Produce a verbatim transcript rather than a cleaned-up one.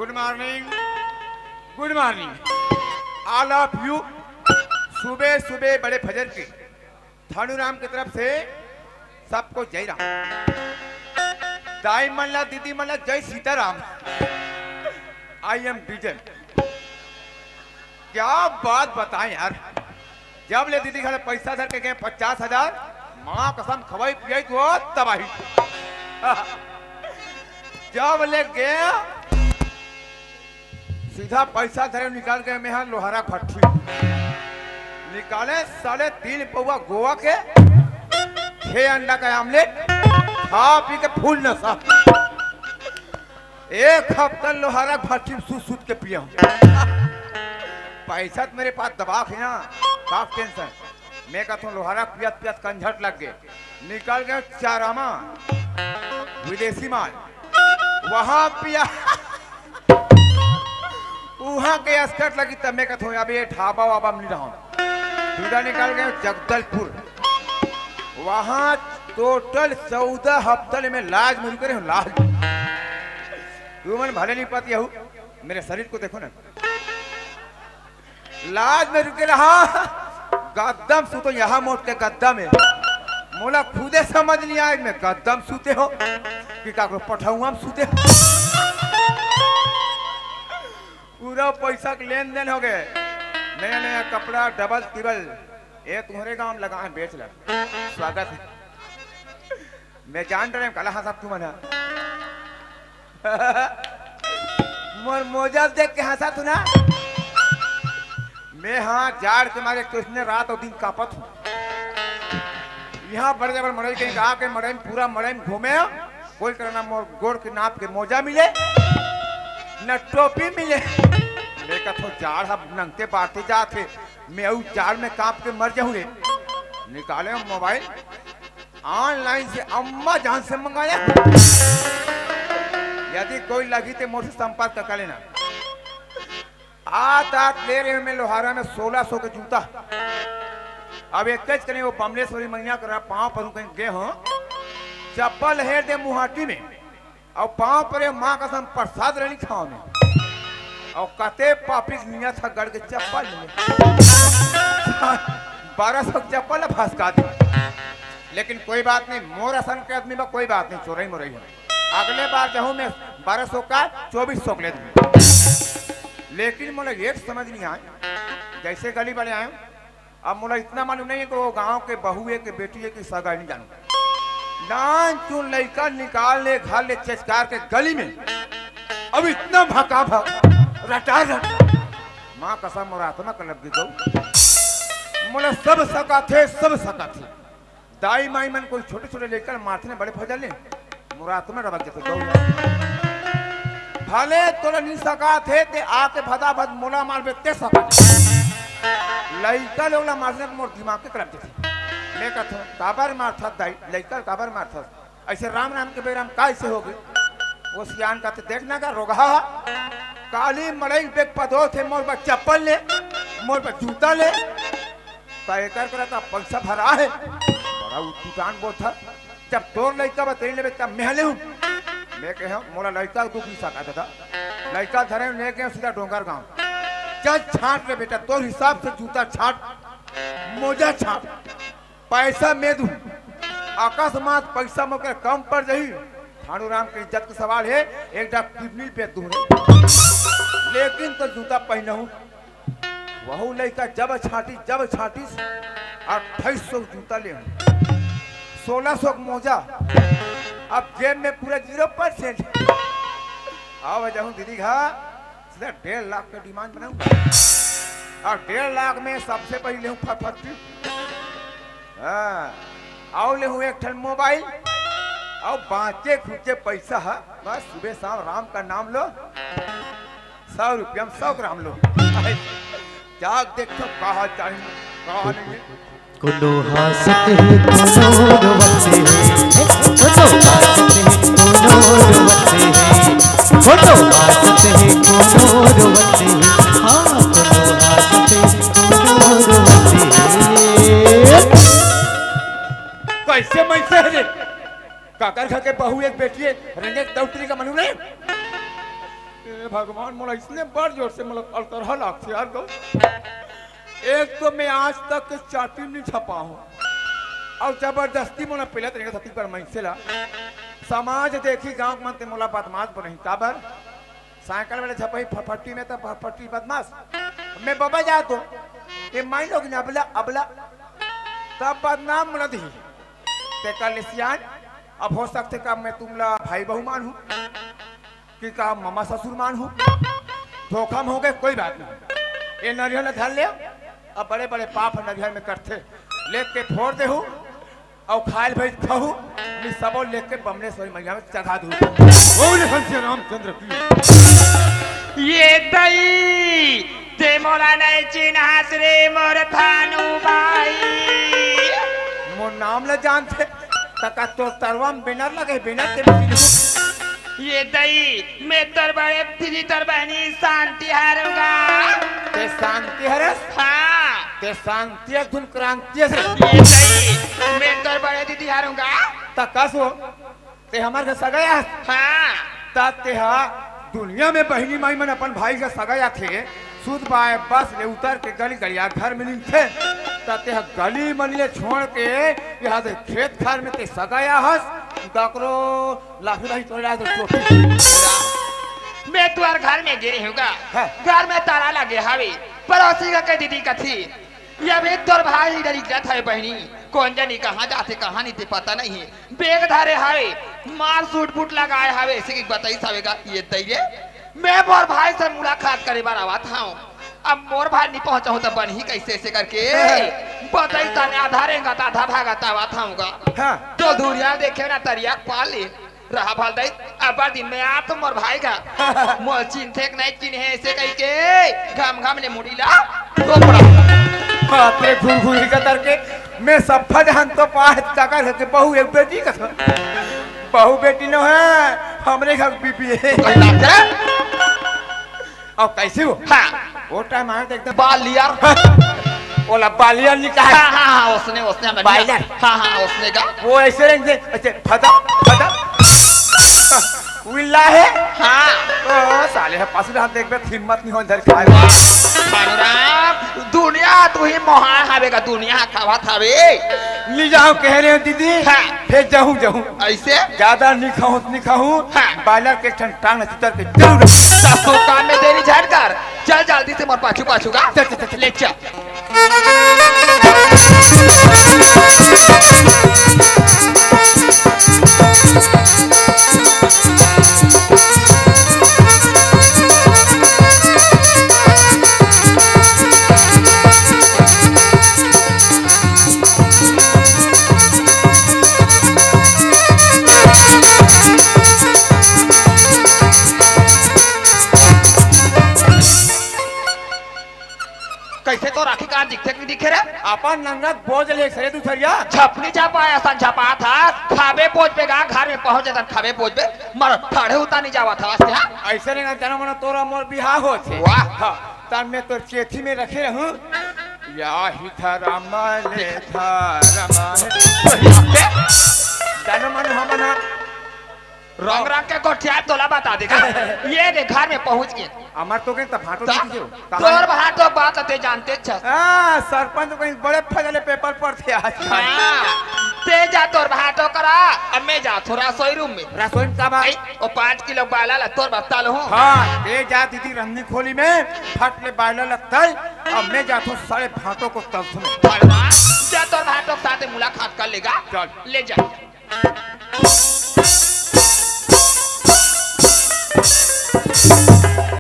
Good morning, good morning, all of you। सुबह सुबह बड़े फजर के थानू राम की तरफ से सबको जय राम। दाई मन ला, दीदी मन ला जय सीताराम। I am DJ. क्या बात बताएं यार, जब ले दीदी घर पैसा धर के गए पचास हजार, माँ कसम खवाई पियाई तो तबाही। जब ले गए सीधा पैसा धरे निकाल के मैं लोहारा भट्टी निकाले, साले तीन पौवा गोवा के, छह अंडा का आमलेट, खा पी के फुल नशा। एक हफ्ता लोहारा भट्टी में सूत सूत के पिया हूँ। पैसा तो मेरे पास दबा है ना, का टेंशन। मैं कहता हूँ लोहारा पियत पियत कंझट लग गए, निकल गए चारामा, विदेशी माल, वहां पिया। वहां के अस्कट लगी, तब मैं कहता हूँ अब ये ढाबा वाबा में नहीं रहा। सीधा निकल गए जगदलपुर, वहां टोटल चौदह हफ्ता ले मैं लाज में रुके रहे हूँ, लाज। तुमन भले नहीं पति हो, मेरे शरीर को देखो ना, लाज में रुके रहा। गद्दम सूतो यहाँ मोट के गद्दा में, मोला खुदे समझ नहीं आए, मैं गद्दम सूते हो कि काकरो पठौआ में सूते हो। पूरा पैसा के लेन देन हो गए, नया नया कपड़ा, डबल टिबल। ए तुम्हारे गांव में लगा है, बेच ले, स्वागत है। मैं जान रहे हूँ, काला हंसा तुमन ह। मोर मोजा देख के हंसा तू ना। मैं हाँ जाड़ के मारे कितने रात और दिन कांपत हूँ। यहाँ बड़े बड़े मड़ई के गा के मड़ई में, पूरा मड़ई में घूमे, कोई करना मोर गोड़ के नाप के मोजा मिले, न टोपी मिले। मैं कथो जाड़ हम नंगते बाढ़ते जात हे, मैं अउ जाड़ में कांप के मर जाऊँ रे। निकाले मोबाइल, ऑनलाइन से अम्मा जान से मंगाया। यदि कोई लगी तो मोर से संपर्क कर लेना। आत आत ले रहे मैं लोहारा में सोलह सौ के जूता। अब एक कने वो बमलेश्वरी मैया करा पाँव पर कहीं गे हो, चप्पल हेर दे मुहाटी में, और पाँव परे माँ कसम प्रसाद रहनी खाओ में, और कते पापी के नियत ह गड़ के चप्पल में। बारह सौ के चप्पल ला फंसका दे। लेकिन कोई बात नहीं, मोर असन के आदमी बा, कोई बात नहीं, चोरई मोरई है। अगले बार जहूँ मैं बारह सौ का चौबीस सौ के ले दूँ। लेकिन मोला एक समझ नहीं आए, जैसे गली वाले आए, अब मोला इतना मालूम नहीं है कि वो गांव के बहू है कि बेटी है कि सगा है, नहीं जानू। नान चुन लइका निकाल ले घर ले चचकार के गली में, अब इतना भका भक, रटा रट। माँ कसम मोर आत्मा कलप गे गऊ। मोला सब सका थे, सब सका थे। दाई माई मन कोई छोटे छोटे लइका मारथे ने बड़े फौजा ले, मोर आत्मा डबक जथे गऊ। भले तोला नी सका थे ते आके भदा भद मोला मारबे ते सका थे। लइका लोग ला मारने मोर दिमाग के कलप जथे। मैं कथो काबर मारथस दाई, लइका काबर मारथस? ऐसे राम नाम के बेरा में का ऐसे हो गए? वो सियान कहते, "देख ना का रोगहा हा। काली मड़ई बेग पदो थे, मोर बर चप्पल ले, मोर बर जूता ले।" त एकर करा त पैसा भरा हे। बड़ा उटपुटान बोलथस। जब तोर लइका बर तेरी लेबे तब मैं लेहूँ। मैं कहे, "मोला लइका दुख नहीं सका दादा।" लइका धरे ले गए सीधा डोंगर गांव। चल छाट ले बेटा, तोर हिसाब से जूता छाट, मोजा छाट। पैसा मैं दूँ। अकस्मात पैसा मोके कम पड़ जाही, थानू राम के इज्जत के सवाल हे, एक डा किडनी बेच दूँ रे। लेकिन तो जूता पहनहूँ। वहू लइका जब छाटी, जब छाटिस, अट्ठाईस सौ जूता ले हूँ, सोलह सौ के मोजा। अब जेब में पूरा जीरो परसेंट। अब जाऊँ दीदी घर, सीधा डेढ़ लाख का डिमांड बनाऊंगा। और डेढ़ लाख में सबसे पहले लेहूँ फटफटी। हाँ, और लेहूँ एक ठन मोबाइल, और बाँचे खुचे पैसा है, बस सुबह शाम राम का नाम लो, सौ रुपया में सौ ग्राम लो। जाग देखो कहा चाहिए, कहा नहीं है। कोनो हंसत हे, कोनो रोवत हे, कोनो हंसत हे, कोनो रोवत हे, कोनो हंसत हे, कोनो रोवत हे, हाँ, कोनो हंसत हे, कोनो रोवत हे। कैसे मैसे हे रे? काकर घर के बहू एक बेटी हे, रंगे दौतरी का मनु नहीं? ए भगवान, मोला इसने बड़ जोर से, मतलब, अलतरहा लागथे यार गो। एक तो मैं आज तक के चाटी नहीं छपा हूँ, और जबरदस्ती मोला पहले तरीका सती पर मनसे ला समाज देखी, गांव मन ते मोला बदमाश बनही। काबर? साइकिल वाले छपही फफट्टी में, तब फफट्टी बदमाश। मैं बबा जात हूँ, ये माइन लोग ने अबला, अबला, तब बदनाम मोला दिही। ते कर ले सियान, अब हो सकथे का मैं तुमला भाई बहू मान हूँ कि का ममा ससुर मान हूँ। धोखा में हो गए, कोई बात नहीं। ये नरियर ला धर ले, अब बड़े बड़े पाप नरियर में करथे। लेके फोड़ दे हूँ, अउ खायल भई खहू, मी सबो लेके बमलेश्वरी मैया में चढ़ा दू। बोल घनश्याम रामचंद्र की। ये दई, ते मोला नहीं चिन्हास रे मोर थानू भाई। मोर नाम ल जानथे, त का तोर तरवा में बैनर लगे, बैनर ते भी चिन्हू। ये दई, मैं तोर बड़े दीदी, तोर बहनी शांति हारूंगा। ते शांति हरस? हाँ। ते शांति अस धुन क्रांति अस रे। ये दई, मैं तोर बड़े दीदी हारूंगा। त कस हो? ते हमर घर सगा आस? हाँ। त ते हा दुनिया में बहिनी माई मन अपन भाई के सगा आथे, सुध बाय बस ले उतर के गली गलिया घर में निंथे। त ते हा गली मनी ले छोड़ के यहाँ से खेत खार में ते सगा आहस, डकरो लाठी भाई तोड़ डाल दे चोटी। मैं तुहर घर में गे रहे हूँ गा। हाँ। घर में ताला लगे हवे। पड़ोसी का कह दीदी कथी, ये अभी तोर भाई डरी जात है बहनी। कौन जानी कहाँ जाथे, कहाँ नहीं ते पता नहीं है। बैग धरे हवे, मार सूट बूट लगाए हवे, ऐसे की बताई सवेगा ये तैये। मैं मोर भाई से मुलाकात करे बर आवत हूँ। अब मोर भाई नहीं पहुँचा हूँ तो बनही कैसे ऐसे करके। बताई तने आधा रेंगत आधा भागत आवत हूँ गा। हाँ। तो दूरिया देखे ना तरिया पाले। रहा भल दई, अब्बड़ दिन में आ तो मोर भाई का। मोर चिन्हथे के नहीं चिन्हे ऐसे कही के घम घम ले मुड़ी ला टोपड़ा। बाप रे, घुरघुरी का तरके, मैं सफा जहान तो पाहे तका के बहू एक बेटी का था। बहू बेटी न है, हमरे घर बीबी है। कहीं बात करे? अब कैसे हो? हाँ। वो टाइम आया तो एकदम बाल लिया। ओला बालियर नहीं कहा। हाँ, हाँ, हाँ, उसने, उसने हमने बाइलर। हाँ, हाँ, उसने का। वो ऐसे रहेंगे, ऐसे फदा, फदा। विल्ला है। हाँ। ओ, साले है, पास रहा, देख बे, हिम्मत नहीं हो इधर खाए। भानुराम, दुनिया तू ही मोहा हवे का, दुनिया खावा था बे। ले जाओ, कह रहे हो दीदी। हाँ। फिर जाऊँ, जाऊँ। ऐसे? ज्यादा नहीं खाऊँ, नहीं खाऊँ। हाँ। बाइलर के ठन टांग चितर के जरूर। तो काम में देरी झट कर। चल जल्दी से मोर पाछू पाछू का। चल, चल, चल, चल। ले चल। कैसे तो राखी कहाँ दिखथे कि दिखे रे? अपन नंगत बोझ ले सरे दूसरिया। छपनी छपाए असन छपा था, खाबे पोजबे गा, घर में पहुंच जाता खाबे पोजबे, मर ठाढ़े उता नहीं जावा था, हाँ? ऐसे नहीं ना, जानो मनो तोरा मोर बिहाव होथे। वाह। हाँ, तब मैं तो चेथी में रखे रहूं। या ही धरम ले धरम। जानो मनो हमना रंग रंग के गोठिया तोला बता देगा। ये दे घर में पहुंच गए। अमर तो गए तब भाटो त-, नहीं दियो। कहाँ? तोर भाटो बात ते जानते छस। हाँ, सरपंच कहीं बड़े फजले पेपर पढ़थे आज। हाँ, ते जा तोर भाटो करा, अब मैं जा थोड़ा रसोई रूम में। रसोई में का बा? आई, ओ पाँच किलो बाला ला तोर बता लो हूँ। हाँ, ते जा दीदी रंगनी खोली में, फट ले बाला ला तल, अब मैं जा थो सारे भाटो को तल सुनो। भगवान, जा तोर भाटो के साथ मुलाकात कर लेगा। चल। ले जा।